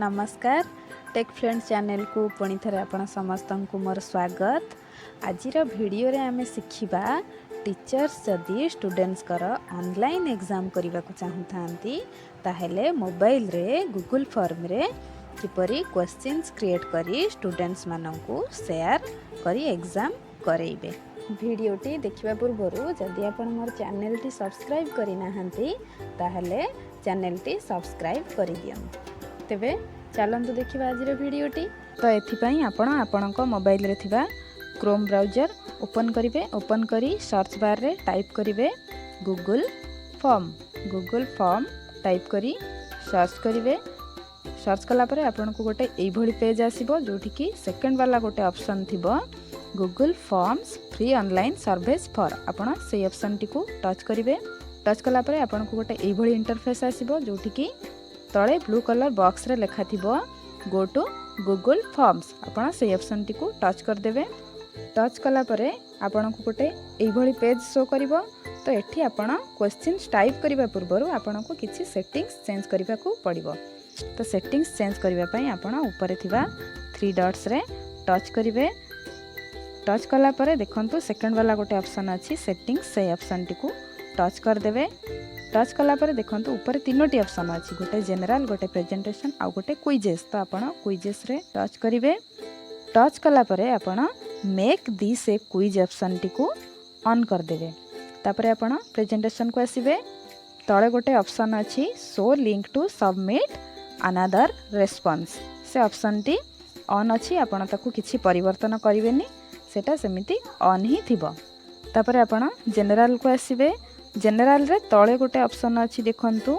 ନମସ୍କାର, take friend ଚ୍ୟାନେଲକୁ ପୁଣି ଥରେ ଆପଣ ସମସ୍ତଙ୍କୁ ମୋର ସ୍ୱାଗତ। ଆଜିର ଭିଡ଼ିଓରେ ଆମେ ଶିଖିବା, ଟିଚର୍ସ ଯଦି ଷ୍ଟୁଡେଣ୍ଟସ୍ଙ୍କର ଅନଲାଇନ୍ ଏକ୍ଜାମ୍ କରିବାକୁ ଚାହୁଁଥାନ୍ତି, ତାହେଲେ ମୋବାଇଲରେ ଗୁଗୁଲ୍ ଫର୍ମରେ କିପରି କ୍ୱେଶ୍ଚିନ୍ସ କ୍ରିଏଟ୍ କରି ଷ୍ଟୁଡେଣ୍ଟସ୍ମାନଙ୍କୁ ସେୟାର କରି ଏକ୍ଜାମ୍ କରେଇବେ। ଭିଡ଼ିଓଟି ଦେଖିବା ପୂର୍ବରୁ ଯଦି ଆପଣ ମୋର ଚ୍ୟାନେଲଟି ସବସ୍କ୍ରାଇବ୍ କରିନାହାନ୍ତି, ତାହେଲେ ଚ୍ୟାନେଲଟି ସବସ୍କ୍ରାଇବ୍ କରିଦିଅନ୍ତୁ। ତେବେ ଚାଲନ୍ତୁ ଦେଖିବା ଆଜିର ଭିଡ଼ିଓଟି। ତ ଏଥିପାଇଁ ଆପଣ ଆପଣଙ୍କ ମୋବାଇଲରେ ଥିବା କ୍ରୋମ୍ ବ୍ରାଉଜର ଓପନ୍ କରିବେ। ଓପନ୍ କରି ସର୍ଚ୍ଚ ବାର୍ରେ ଟାଇପ୍ କରିବେ Google form. Google form type କରି ସର୍ଚ୍ଚ କରିବେ। ସର୍ଚ୍ଚ କଲା ପରେ ଆପଣଙ୍କୁ ଗୋଟେ ଏଇଭଳି ପେଜ୍ ଆସିବ, ଯେଉଁଠିକି ସେକେଣ୍ଡ ବାଲା ଗୋଟେ ଅପସନ୍ ଥିବ, Google Forms free online surveys for। ଆପଣ ସେଇ ଅପସନ୍ଟିକୁ ଟଚ୍ କରିବେ। ଟଚ୍ କଲା ପରେ ଆପଣଙ୍କୁ ଗୋଟେ ଏଇଭଳି ଇଣ୍ଟରଫେସ୍ ଆସିବ, ଯେଉଁଠିକି ତଳେ ବ୍ଲୁ କଲର୍ ବକ୍ସରେ ଲେଖା ଥିବ ଗୋ ଟୁ ଗୁଗୁଲ୍ ଫର୍ମସ୍। ଆପଣ ସେଇ ଅପସନ୍ଟିକୁ ଟଚ୍ କରିଦେବେ। ଟଚ୍ କଲା ପରେ ଆପଣଙ୍କୁ ଗୋଟେ ଏଇଭଳି ପେଜ୍ ଶୋ କରିବ। ତ ଏଠି ଆପଣ କ୍ୱେଶ୍ଚିନ୍ସ ଟାଇପ୍ କରିବା ପୂର୍ବରୁ ଆପଣଙ୍କୁ କିଛି ସେଟିଂସ୍ ଚେଞ୍ଜ କରିବାକୁ ପଡ଼ିବ। ତ ସେଟିଂସ୍ ଚେଞ୍ଜ କରିବା ପାଇଁ ଆପଣ ଉପରେ ଥିବା ଥ୍ରୀ ଡଟ୍ସରେ ଟଚ୍ କରିବେ। ଟଚ୍ କଲା ପରେ ଦେଖନ୍ତୁ, ସେକେଣ୍ଡ ବାଲା ଗୋଟେ ଅପସନ୍ ଅଛି ସେଟିଂସ୍, ସେଇ ଅପସନ୍ଟିକୁ ଟଚ୍ କରିଦେବେ। ଟଚ୍ କଲା ପରେ ଦେଖନ୍ତୁ, ଉପରେ ତିନୋଟି ଅପସନ୍ ଅଛି, ଗୋଟେ ଜେନେରାଲ, ଗୋଟେ ପ୍ରେଜେଣ୍ଟେସନ୍ ଆଉ ଗୋଟେ କୁଇଜେସ୍। ତ ଆପଣ କୁଇଜେସ୍ରେ ଟଚ୍ କରିବେ। ଟଚ୍ କଲା ପରେ ଆପଣ ମେକ୍ this A quiz ଅପସନ୍ଟିକୁ ଅନ୍ କରିଦେବେ। ତାପରେ ଆପଣ ପ୍ରେଜେଣ୍ଟେସନ୍କୁ ଆସିବେ। ତଳେ ଗୋଟେ ଅପସନ୍ ଅଛି show link to submit another response। ସେ ଅପସନ୍ଟି ଅନ୍ ଅଛି, ଆପଣ ତାକୁ କିଛି ପରିବର୍ତ୍ତନ କରିବେନି, ସେଇଟା ସେମିତି ଅନ୍ ହିଁ ଥିବ। ତାପରେ ଆପଣ ଜେନେରାଲକୁ ଆସିବେ। ଜେନେରାଲରେ ତଳେ ଗୋଟେ ଅପସନ୍ ଅଛି ଦେଖନ୍ତୁ,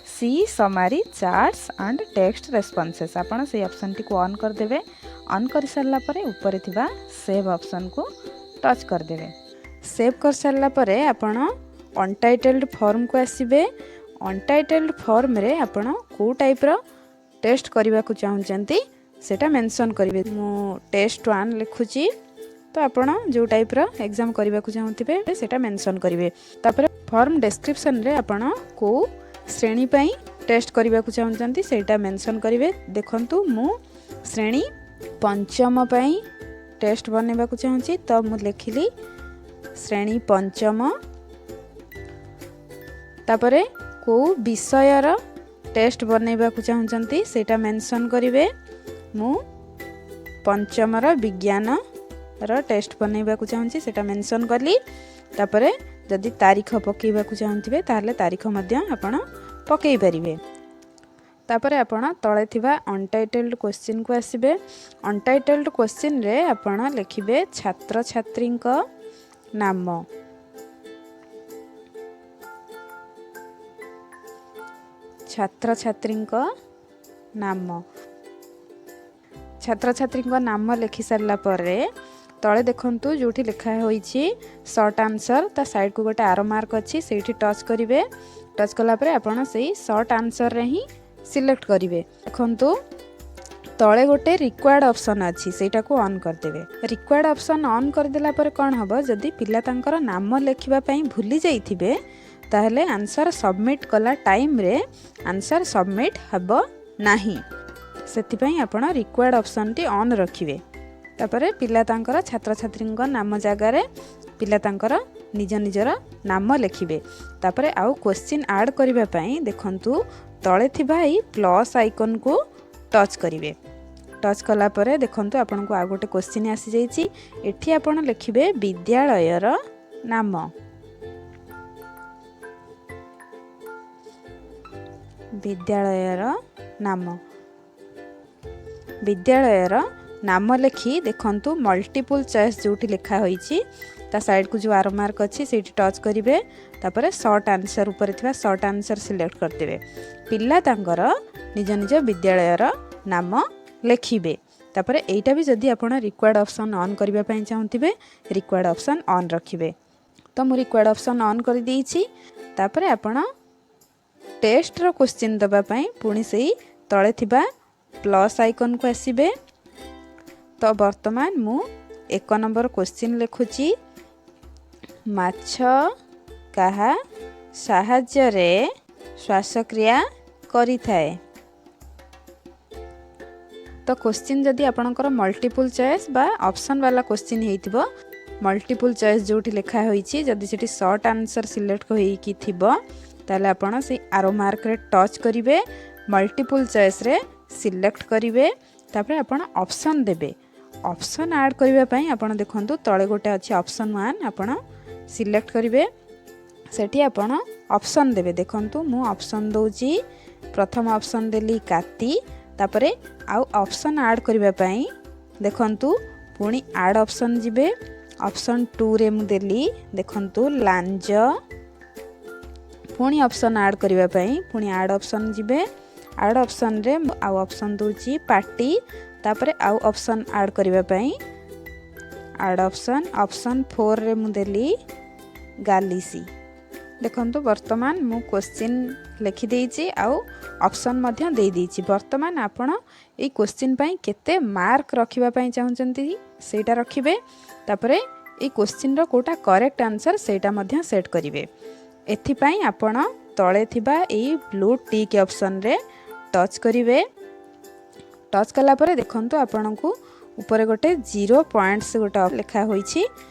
see summary charts and text responses। ଆପଣ ସେଇ ଅପସନ୍ଟିକୁ ଅନ୍ କରିଦେବେ। ଅନ୍ କରିସାରିଲା ପରେ ଉପରେ ଥିବା ସେଭ୍ ଅପସନ୍କୁ ଟଚ୍ କରିଦେବେ। ସେଭ୍ କରିସାରିଲା ପରେ ଆପଣ ଅନଟାଇଟେଲ୍ଡ ଫର୍ମକୁ ଆସିବେ। ଅନଟାଇଟେଲ୍ଡ ଫର୍ମରେ ଆପଣ କେଉଁ ଟାଇପ୍ର ଟେଷ୍ଟ କରିବାକୁ ଚାହୁଁଛନ୍ତି, ସେଇଟା ମେନସନ୍ କରିବେ। ମୁଁ ଟେଷ୍ଟ ୱାନ୍ ଲେଖୁଛି। ତ ଆପଣ ଯେଉଁ ଟାଇପ୍ର ଏକ୍ଜାମ୍ କରିବାକୁ ଚାହୁଁଥିବେ, ସେଇଟା ମେନସନ୍ କରିବେ। ତାପରେ ଫର୍ମ ଡେସ୍କ୍ରିପସନ୍ରେ ଆପଣ କେଉଁ ଶ୍ରେଣୀ ପାଇଁ ଟେଷ୍ଟ କରିବାକୁ ଚାହୁଁଛନ୍ତି, ସେଇଟା ମେନସନ୍ କରିବେ। ଦେଖନ୍ତୁ, ମୁଁ ଶ୍ରେଣୀ ପଞ୍ଚମ ପାଇଁ ଟେଷ୍ଟ ବନେଇବାକୁ ଚାହୁଁଛି, ତ ମୁଁ ଲେଖିଲି ଶ୍ରେଣୀ ପଞ୍ଚମ। ତାପରେ କେଉଁ ବିଷୟର ଟେଷ୍ଟ ବନେଇବାକୁ ଚାହୁଁଛନ୍ତି, ସେଇଟା ମେନସନ୍ କରିବେ। ମୁଁ ପଞ୍ଚମର ବିଜ୍ଞାନର ଟେଷ୍ଟ ବନେଇବାକୁ ଚାହୁଁଛି, ସେଇଟା ମେନସନ୍ କଲି। ତାପରେ ଯଦି ତାରିଖ ପକାଇବାକୁ ଚାହୁଁଥିବେ, ତାହେଲେ ତାରିଖ ମଧ୍ୟ ଆପଣ ପକାଇ ପାରିବେ। ତାପରେ ଆପଣ ତଳେ ଥିବା ଅନଟାଇଟେଲ୍ଡ କ୍ୱେଶ୍ଚିନ୍କୁ ଆସିବେ। ଅନଟାଇଟେଲ୍ଡ କ୍ୱେଶ୍ଚିନ୍ରେ ଆପଣ ଲେଖିବେ ଛାତ୍ରଛାତ୍ରୀଙ୍କ ନାମ। ଛାତ୍ରଛାତ୍ରୀଙ୍କ ନାମ। ଛାତ୍ରଛାତ୍ରୀଙ୍କ ନାମ ଲେଖି ସାରିଲା ପରେ ତଳେ ଦେଖନ୍ତୁ, ଯେଉଁଠି ଲେଖା ହୋଇଛି ସର୍ଟ ଆନ୍ସର୍, ତା ସାଇଡ଼କୁ ଗୋଟେ ଆରୋ ମାର୍କ ଅଛି, ସେଇଠି ଟଚ୍ କରିବେ। ଟଚ୍ କଲା ପରେ ଆପଣ ସେଇ ସର୍ଟ ଆନ୍ସର୍ରେ ହିଁ ସିଲେକ୍ଟ କରିବେ। ଦେଖନ୍ତୁ, ତଳେ ଗୋଟେ ରିକ୍ୱାର୍ଡ଼ ଅପସନ୍ ଅଛି, ସେଇଟାକୁ ଅନ୍ କରିଦେବେ। ରିକ୍ୱାର୍ଡ଼ ଅପସନ୍ ଅନ୍ କରିଦେଲା ପରେ କ'ଣ ହେବ? ଯଦି ପିଲା ତାଙ୍କର ନାମ ଲେଖିବା ପାଇଁ ଭୁଲି ଯାଇଥିବେ, ତାହେଲେ ଆନ୍ସର୍ ସବମିଟ୍ କଲା ଟାଇମ୍ରେ ଆନ୍ସର୍ ସବମିଟ୍ ହେବ ନାହିଁ। ସେଥିପାଇଁ ଆପଣ ରିକ୍ୱାର୍ଡ଼ ଅପସନ୍ଟି ଅନ୍ ରଖିବେ। ତାପରେ ପିଲା ତାଙ୍କର ଛାତ୍ରଛାତ୍ରୀଙ୍କ ନାମ ଜାଗାରେ ପିଲା ତାଙ୍କର ନିଜ ନିଜର ନାମ ଲେଖିବେ। ତାପରେ ଆଉ କ୍ୱେଶ୍ଚିନ୍ ଆଡ଼୍ କରିବା ପାଇଁ ଦେଖନ୍ତୁ, ତଳେ ଥିବା ଏଇ ପ୍ଲସ୍ ଆଇକନ୍କୁ ଟଚ୍ କରିବେ। ଟଚ୍ କଲା ପରେ ଦେଖନ୍ତୁ, ଆପଣଙ୍କୁ ଆଉ ଗୋଟେ କ୍ୱେଶ୍ଚିନ୍ ଆସିଯାଇଛି। ଏଠି ଆପଣ ଲେଖିବେ ବିଦ୍ୟାଳୟର ନାମ। ବିଦ୍ୟାଳୟର ନାମ। ବିଦ୍ୟାଳୟର ନାମ ଲେଖି ଦେଖନ୍ତୁ, ମଲ୍ଟିପୁଲ୍ ଚଏସ୍ ଯେଉଁଠି ଲେଖା ହୋଇଛି, ତା ସାଇଡ଼କୁ ଯେଉଁ ଆରୋ ମାର୍କ ଅଛି, ସେଇଠି ଟଚ୍ କରିବେ। ତାପରେ ସର୍ଟ ଆନ୍ସର୍ ଉପରେ ଥିବା ସର୍ଟ ଆନ୍ସର୍ ସିଲେକ୍ଟ କରିଦେବେ। ପିଲା ତାଙ୍କର ନିଜ ନିଜ ବିଦ୍ୟାଳୟର ନାମ ଲେଖିବେ। ତାପରେ ଏଇଟା ବି ଯଦି ଆପଣ ରିକ୍ୱାର୍ଡ଼ ଅପସନ୍ ଅନ୍ କରିବା ପାଇଁ ଚାହୁଁଥିବେ, ରିକ୍ୱାର୍ଡ଼ ଅପସନ୍ ଅନ୍ ରଖିବେ। ତ ମୁଁ ରିକ୍ୱାର୍ଡ଼ ଅପସନ୍ ଅନ୍ କରିଦେଇଛି। ତାପରେ ଆପଣ ଟେଷ୍ଟର କ୍ୱେଶ୍ଚିନ୍ ଦେବା ପାଇଁ ପୁଣି ସେଇ ତଳେ ଥିବା ପ୍ଲସ୍ ଆଇକନ୍କୁ ଆସିବେ। ତ ବର୍ତ୍ତମାନ ମୁଁ 1 ନମ୍ବର କ୍ୱେଶ୍ଚିନ୍ ଲେଖୁଛି, ମାଛ କାହା ସାହାଯ୍ୟରେ ଶ୍ୱାସକ୍ରିୟା କରିଥାଏ? ତ କୋଶ୍ଚିନ୍ ଯଦି ଆପଣଙ୍କର ମଲ୍ଟିପୁଲ୍ ଚଏସ୍ ବା ଅପସନ୍ ବାଲା କୋଶ୍ଚିନ୍ ହେଇଥିବ, ମଲ୍ଟିପୁଲ୍ ଚଏସ୍ ଯେଉଁଠି ଲେଖା ହୋଇଛି, ଯଦି ସେଠି ସର୍ଟ ଆନ୍ସର୍ ସିଲେକ୍ଟ ହୋଇକି ଥିବ, ତାହେଲେ ଆପଣ ସେଇ ଆରୋ ମାର୍କରେ ଟଚ୍ କରିବେ, ମଲ୍ଟିପୁଲ୍ ଚଏସ୍ରେ ସିଲେକ୍ଟ କରିବେ, ତାପରେ ଆପଣ ଅପସନ୍ ଦେବେ। ଅପସନ୍ ଆଡ଼୍ କରିବା ପାଇଁ ଆପଣ ଦେଖନ୍ତୁ, ତଳେ ଗୋଟେ ଅଛି ଅପସନ୍ 1, ଆପଣ ସିଲେକ୍ଟ କରିବେ। ସେଠି ଆପଣ ଅପସନ୍ ଦେବେ। ଦେଖନ୍ତୁ, ମୁଁ ଅପସନ୍ ଦେଉଛି। ପ୍ରଥମ ଅପସନ୍ ଦେଲି କାତି। ତାପରେ ଆଉ ଅପସନ୍ ଆଡ଼୍ କରିବା ପାଇଁ ଦେଖନ୍ତୁ, ପୁଣି ଆଡ଼୍ ଅପସନ୍ ଯିବେ। ଅପସନ୍ 2ରେ ମୁଁ ଦେଲି, ଦେଖନ୍ତୁ, ଲାଞ୍ଜ। ପୁଣି ଅପସନ୍ ଆଡ଼୍ କରିବା ପାଇଁ ପୁଣି ଆଡ଼୍ ଅପସନ୍ ଯିବେ। ଆଡ଼୍ ଅପସନ୍ରେ ଆଉ ଅପସନ୍ ଦେଉଛି ପାଟି। ତାପରେ ଆଉ ଅପସନ୍ ଆଡ଼୍ କରିବା ପାଇଁ ଆଡ଼୍ ଅପସନ୍, ଅପସନ୍ 4ରେ ମୁଁ ଦେଲି ଗାଲିସି। ଦେଖନ୍ତୁ, ବର୍ତ୍ତମାନ ମୁଁ କୋଶ୍ଚିନ୍ ଲେଖିଦେଇଛି ଆଉ ଅପସନ୍ ମଧ୍ୟ ଦେଇଦେଇଛି। ବର୍ତ୍ତମାନ ଆପଣ ଏଇ କୋଶ୍ଚିନ୍ ପାଇଁ କେତେ ମାର୍କ ରଖିବା ପାଇଁ ଚାହୁଁଛନ୍ତି, ସେଇଟା ରଖିବେ। ତାପରେ ଏଇ କୋଶ୍ଚିନ୍ର କେଉଁଟା କରେକ୍ଟ ଆନ୍ସର୍, ସେଇଟା ମଧ୍ୟ ସେଟ୍ କରିବେ। ଏଥିପାଇଁ ଆପଣ ତଳେ ଥିବା ଏଇ ବ୍ଲୁ ଟିକ୍ ଅପସନ୍ରେ ଟଚ୍ କରିବେ। ଟଚ୍ କଲା ପରେ ଦେଖନ୍ତୁ, ଆପଣଙ୍କୁ ଉପରେ ଗୋଟେ ଜିରୋ ପଏଣ୍ଟସ୍ ଗୋଟେ ଲେଖା ହୋଇଛି।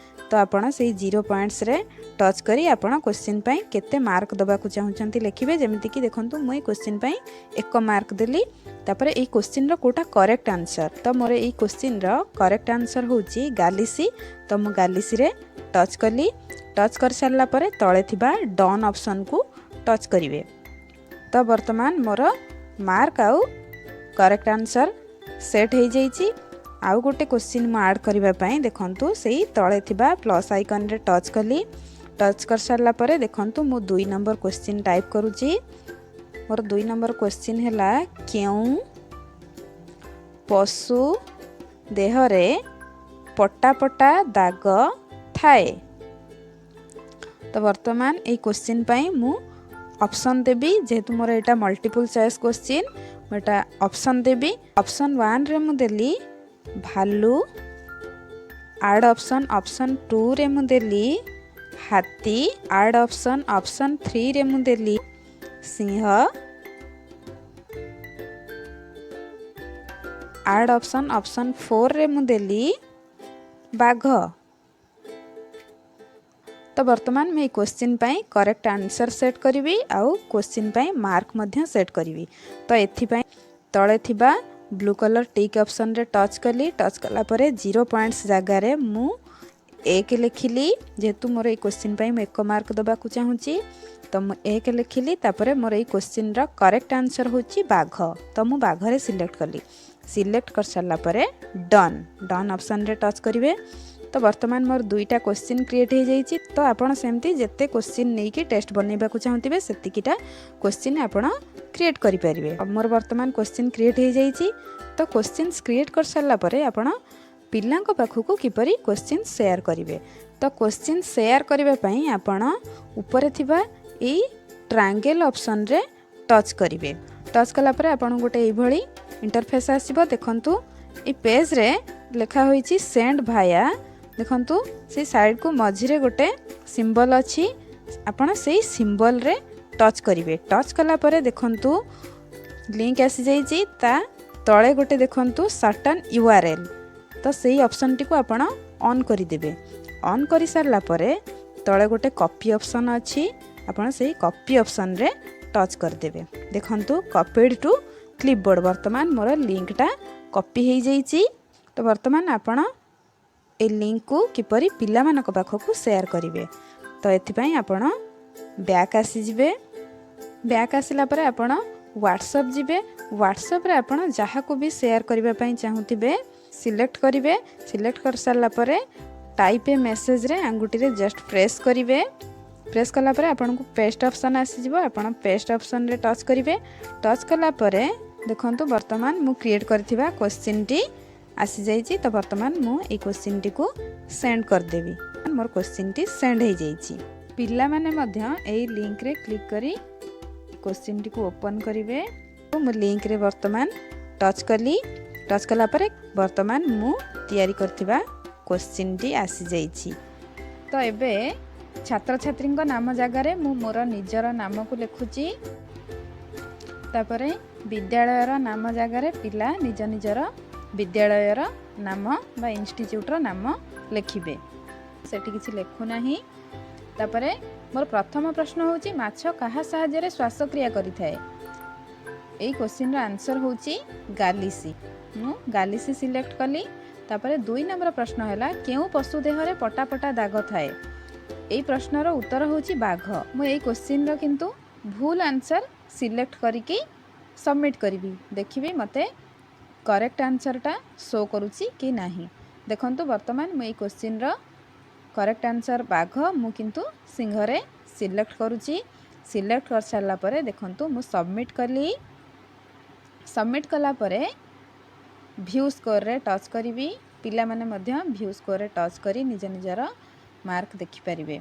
ତ ଆପଣ ସେଇ ଜିରୋ ପଏଣ୍ଟସରେ ଟଚ୍ କରି ଆପଣ କୋଶ୍ଚିନ୍ ପାଇଁ କେତେ ମାର୍କ ଦେବାକୁ ଚାହୁଁଛନ୍ତି ଲେଖିବେ। ଯେମିତିକି ଦେଖନ୍ତୁ, ମୁଁ ଏଇ କୋଶ୍ଚିନ୍ ପାଇଁ 1 ମାର୍କ ଦେଲି। ତାପରେ ଏଇ କୋଶ୍ଚିନ୍ର କେଉଁଟା କରେକ୍ଟ ଆନ୍ସର୍? ତ ମୋର ଏଇ କୋଶ୍ଚିନ୍ର କରେକ୍ଟ ଆନ୍ସର୍ ହେଉଛି ଗାଲିସି। ତ ମୁଁ ଗାଲିସିରେ ଟଚ୍ କଲି। ଟଚ୍ କରିସାରିଲା ପରେ ତଳେ ଥିବା ଡନ୍ ଅପସନ୍କୁ ଟଚ୍ କରିବେ। ତ ବର୍ତ୍ତମାନ ମୋର ମାର୍କ ଆଉ କରେକ୍ଟ ଆନ୍ସର୍ ସେଟ୍ ହେଇଯାଇଛି। ଆଉ ଗୋଟେ କୋଶ୍ଚିନ୍ ମୁଁ ଆଡ଼୍ କରିବା ପାଇଁ ଦେଖନ୍ତୁ, ସେଇ ତଳେ ଥିବା ପ୍ଲସ୍ ଆଇକନ୍ରେ ଟଚ୍ କଲି। ଟଚ୍ କରିସାରିଲା ପରେ ଦେଖନ୍ତୁ, ମୁଁ 2 ନମ୍ବର କୋଶ୍ଚିନ୍ ଟାଇପ୍ କରୁଛି। ମୋର 2 ନମ୍ବର କୋଶ୍ଚିନ୍ ହେଲା, କେଉଁ ପଶୁ ଦେହରେ ପଟା ପଟା ଦାଗ ଥାଏ? ତ ବର୍ତ୍ତମାନ ଏଇ କୋଶ୍ଚିନ୍ ପାଇଁ ମୁଁ ଅପସନ୍ ଦେବି। ଯେହେତୁ ମୋର ଏଇଟା ମଲ୍ଟିପୁଲ୍ ଚଏସ୍ କୋଶ୍ଚିନ୍, ମୁଁ ଏଇଟା ଅପସନ୍ ଦେବି। ଅପସନ୍ 1ରେ ମୁଁ ଦେଲି ଭାଲୁ। ଆଡ଼୍ ଅପସନ୍, ଅପସନ୍ 2ରେ ମୁଁ ଦେଲି ହାତୀ। ଆଡ଼୍ ଅପସନ୍, ଅପସନ୍ 3ରେ ମୁଁ ଦେଲି ସିଂହ। ଆଡ଼୍ ଅପସନ୍, ଅପସନ୍ 4ରେ ମୁଁ ଦେଲି ବାଘ। ତ ବର୍ତ୍ତମାନ ମୁଁ ଏଇ କୋଶ୍ଚିନ୍ ପାଇଁ କରେକ୍ଟ ଆନ୍ସର୍ ସେଟ୍ କରିବି ଆଉ କୋଶ୍ଚିନ୍ ପାଇଁ ମାର୍କ ମଧ୍ୟ ସେଟ୍ କରିବି। ତ ଏଥିପାଇଁ ତଳେ ଥିବା ବ୍ଲୁ କଲର୍ ଟିକ୍ ଅପସନ୍ରେ ଟଚ୍ କଲି। ଟଚ୍ କଲା ପରେ ଜିରୋ ପଏଣ୍ଟସ୍ ଜାଗାରେ ମୁଁ 1 ଲେଖିଲି। ଯେହେତୁ ମୋର ଏଇ କୋଶ୍ଚିନ୍ ପାଇଁ ମୁଁ 1 ମାର୍କ ଦେବାକୁ ଚାହୁଁଛି, ତ ମୁଁ 1 ଲେଖିଲି। ତାପରେ ମୋର ଏଇ କୋଶ୍ଚିନ୍ର କରେକ୍ଟ ଆନ୍ସର୍ ହେଉଛି ବାଘ, ତ ମୁଁ ବାଘରେ ସିଲେକ୍ଟ କଲି। ସିଲେକ୍ଟ କରିସାରିଲା ପରେ ଡନ୍ ଅପସନ୍ରେ ଟଚ୍ କରିବେ। ତ ବର୍ତ୍ତମାନ ମୋର ଦୁଇଟା କୋଶ୍ଚିନ୍ କ୍ରିଏଟ୍ ହେଇଯାଇଛି। ତ ଆପଣ ସେମିତି ଯେତେ କୋଶ୍ଚିନ୍ ନେଇକି ଟେଷ୍ଟ ବନେଇବାକୁ ଚାହୁଁଥିବେ, ସେତିକିଟା କୋଶ୍ଚିନ୍ ଆପଣ କ୍ରିଏଟ୍ କରିପାରିବେ। ମୋର ବର୍ତ୍ତମାନ କୋଶ୍ଚିନ୍ କ୍ରିଏଟ୍ ହେଇଯାଇଛି। ତ କୋଶ୍ଚିନ୍ସ କ୍ରିଏଟ୍ କରିସାରିଲା ପରେ ଆପଣ ପିଲାଙ୍କ ପାଖକୁ କିପରି କୋଶ୍ଚିନ୍ ସେୟାର କରିବେ? ତ କୋଶ୍ଚିନ୍ ସେୟାର କରିବା ପାଇଁ ଆପଣ ଉପରେ ଥିବା ଏଇ ଟ୍ରାଙ୍ଗେଲ୍ ଅପସନ୍ରେ ଟଚ୍ କରିବେ। ଟଚ୍ କଲା ପରେ ଆପଣଙ୍କୁ ଗୋଟେ ଏଇଭଳି ଇଣ୍ଟରଫେସ୍ ଆସିବ। ଦେଖନ୍ତୁ, ଏଇ ପେଜ୍ରେ ଲେଖା ହୋଇଛି ସେଣ୍ଡ ଭାୟା। ଦେଖନ୍ତୁ, ସେଇ ସାଇଡ଼କୁ ମଝିରେ ଗୋଟେ ସିମ୍ବଲ୍ ଅଛି, ଆପଣ ସେଇ ସିମ୍ବଲ୍ରେ ଟଚ୍ କରିବେ। ଟଚ୍ କଲା ପରେ ଦେଖନ୍ତୁ, ଲିଙ୍କ ଆସିଯାଇଛି। ତା ତଳେ ଗୋଟେ ଦେଖନ୍ତୁ ସର୍ଟନ୍ ୟୁଆର୍ଏଲ୍, ତ ସେଇ ଅପସନ୍ଟିକୁ ଆପଣ ଅନ୍ କରିଦେବେ। ଅନ୍ କରିସାରିଲା ପରେ ତଳେ ଗୋଟେ କପି ଅପସନ୍ ଅଛି, ଆପଣ ସେଇ କପି ଅପସନ୍ରେ ଟଚ୍ କରିଦେବେ। ଦେଖନ୍ତୁ, କପିଡ୍ ଟୁ କ୍ଲିପବୋର୍ଡ଼। ବର୍ତ୍ତମାନ ମୋର ଲିଙ୍କଟା କପି ହେଇଯାଇଛି। ତ ବର୍ତ୍ତମାନ ଆପଣ ଏ ଲିଙ୍କକୁ କିପରି ପିଲାମାନଙ୍କ ପାଖକୁ ସେୟାର କରିବେ? ତ ଏଥିପାଇଁ ଆପଣ ବ୍ୟାକ୍ ଆସିଯିବେ। ବ୍ୟାକ୍ ଆସିଲା ପରେ ଆପଣ ହ୍ୱାଟ୍ସଅପ୍ ଯିବେ। ହ୍ୱାଟ୍ସଅପ୍ରେ ଆପଣ ଯାହାକୁ ବି ସେୟାର କରିବା ପାଇଁ ଚାହୁଁଥିବେ, ସିଲେକ୍ଟ କରିବେ। ସିଲେକ୍ଟ କରିସାରିଲା ପରେ ଟାଇପ୍ ଏ ମେସେଜରେ ଆଙ୍ଗୁଠିରେ ଜଷ୍ଟ ପ୍ରେସ୍ କରିବେ। ପ୍ରେସ୍ କଲା ପରେ ଆପଣଙ୍କୁ ପେଷ୍ଟ ଅପସନ୍ ଆସିଯିବ। ଆପଣ ପେଷ୍ଟ ଅପସନ୍ରେ ଟଚ୍ କରିବେ। ଟଚ୍ କଲା ପରେ ଦେଖନ୍ତୁ, ବର୍ତ୍ତମାନ ମୁଁ କ୍ରିଏଟ୍ କରିଥିବା କୋଶ୍ଚିନ୍ଟି ଆସିଯାଇଛି। ତ ବର୍ତ୍ତମାନ ମୁଁ ଏଇ କୋଶ୍ଚିନ୍ଟିକୁ ସେଣ୍ଡ କରିଦେବି। ମୋର କୋଶ୍ଚିନ୍ଟି ସେଣ୍ଡ ହେଇଯାଇଛି। ପିଲାମାନେ ମଧ୍ୟ ଏଇ ଲିଙ୍କରେ କ୍ଲିକ୍ କରି କୋଶ୍ଚିନ୍ଟିକୁ ଓପନ୍ କରିବେ। ମୁଁ ଲିଙ୍କରେ ବର୍ତ୍ତମାନ ଟଚ୍ କଲି। ଟଚ୍ କଲା ପରେ ବର୍ତ୍ତମାନ ମୁଁ ତିଆରି କରିଥିବା କୋଶ୍ଚିନ୍ଟି ଆସିଯାଇଛି। ତ ଏବେ ଛାତ୍ରଛାତ୍ରୀଙ୍କ ନାମ ଜାଗାରେ ମୁଁ ମୋର ନିଜର ନାମକୁ ଲେଖୁଛି। ତାପରେ ବିଦ୍ୟାଳୟର ନାମ ଜାଗାରେ ପିଲା ନିଜ ନିଜର ବିଦ୍ୟାଳୟର ନାମ ବା ଇନଷ୍ଟିଚ୍ୟୁଟ୍ର ନାମ ଲେଖିବେ। ସେଠି କିଛି ଲେଖୁନାହିଁ। ତାପରେ ମୋର ପ୍ରଥମ ପ୍ରଶ୍ନ ହେଉଛି, ମାଛ କାହା ସାହାଯ୍ୟରେ ଶ୍ୱାସକ୍ରିୟା କରିଥାଏ? ଏଇ କୋଶ୍ଚିନ୍ର ଆନ୍ସର୍ ହେଉଛି ଗାଲିସି। ମୁଁ ଗାଲିସି ସିଲେକ୍ଟ କଲି। ତାପରେ 2 ନମ୍ବର ପ୍ରଶ୍ନ ହେଲା, କେଉଁ ପଶୁ ଦେହରେ ପଟା ପଟା ଦାଗ ଥାଏ? ଏଇ ପ୍ରଶ୍ନର ଉତ୍ତର ହେଉଛି ବାଘ। ମୁଁ ଏଇ କୋଶ୍ଚିନ୍ର କିନ୍ତୁ ଭୁଲ ଆନ୍ସର୍ ସିଲେକ୍ଟ କରିକି ସବମିଟ୍ କରିବି। ଦେଖିବି ମୋତେ କରେକ୍ଟ ଆନ୍ସର୍ଟା ଶୋ କରୁଛି କି ନାହିଁ। ଦେଖନ୍ତୁ, ବର୍ତ୍ତମାନ ମୁଁ ଏଇ କୋଶ୍ଚିନ୍ର କରେକ୍ଟ ଆନ୍ସର୍ ବାଘ, ମୁଁ କିନ୍ତୁ ସିଂହରେ ସିଲେକ୍ଟ କରୁଛି। ସିଲେକ୍ଟ କରିସାରିଲା ପରେ ଦେଖନ୍ତୁ, ମୁଁ ସବମିଟ୍ କଲି। ସବମିଟ୍ କଲା ପରେ ଭ୍ୟୁ ସ୍କୋରରେ ଟଚ୍ କରିବି। ପିଲାମାନେ ମଧ୍ୟ ଭ୍ୟୁ ସ୍କୋରରେ ଟଚ୍ କରି ନିଜ ନିଜର ମାର୍କ ଦେଖିପାରିବେ।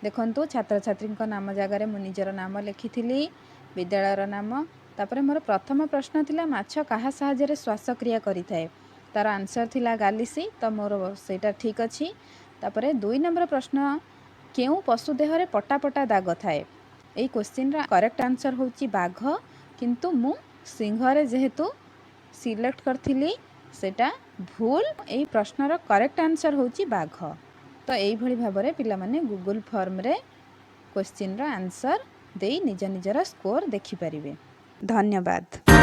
ଦେଖନ୍ତୁ, ଛାତ୍ରଛାତ୍ରୀଙ୍କ ନାମ ଜାଗାରେ ମୁଁ ନିଜର ନାମ ଲେଖିଥିଲି, ବିଦ୍ୟାଳୟର ନାମ। ତାପରେ ମୋର ପ୍ରଥମ ପ୍ରଶ୍ନ ଥିଲା, ମାଛ କାହା ସାହାଯ୍ୟରେ ଶ୍ୱାସକ୍ରିୟା କରିଥାଏ? ତାର ଆନ୍ସର୍ ଥିଲା ଗାଲିସି। ତ ମୋର ସେଇଟା ଠିକ୍ ଅଛି। ତାପରେ 2 ନମ୍ବର ପ୍ରଶ୍ନ, କେଉଁ ପଶୁ ଦେହରେ ପଟା ପଟା ଦାଗ ଥାଏ? ଏଇ କୋଶ୍ଚିନ୍ର କରେକ୍ଟ ଆନ୍ସର୍ ହେଉଛି ବାଘ। କିନ୍ତୁ ମୁଁ ସିଂହରେ ଯେହେତୁ ସିଲେକ୍ଟ କରିଥିଲି, ସେଇଟା ଭୁଲ। ଏଇ ପ୍ରଶ୍ନର କରେକ୍ଟ ଆନ୍ସର୍ ହେଉଛି ବାଘ। ତ ଏଇଭଳି ଭାବରେ ପିଲାମାନେ ଗୁଗୁଲ୍ ଫର୍ମରେ କୋଶ୍ଚିନ୍ର ଆନ୍ସର୍ ଦେଇ ନିଜ ନିଜର ସ୍କୋର୍ ଦେଖିପାରିବେ। ଧନ୍ୟବାଦ।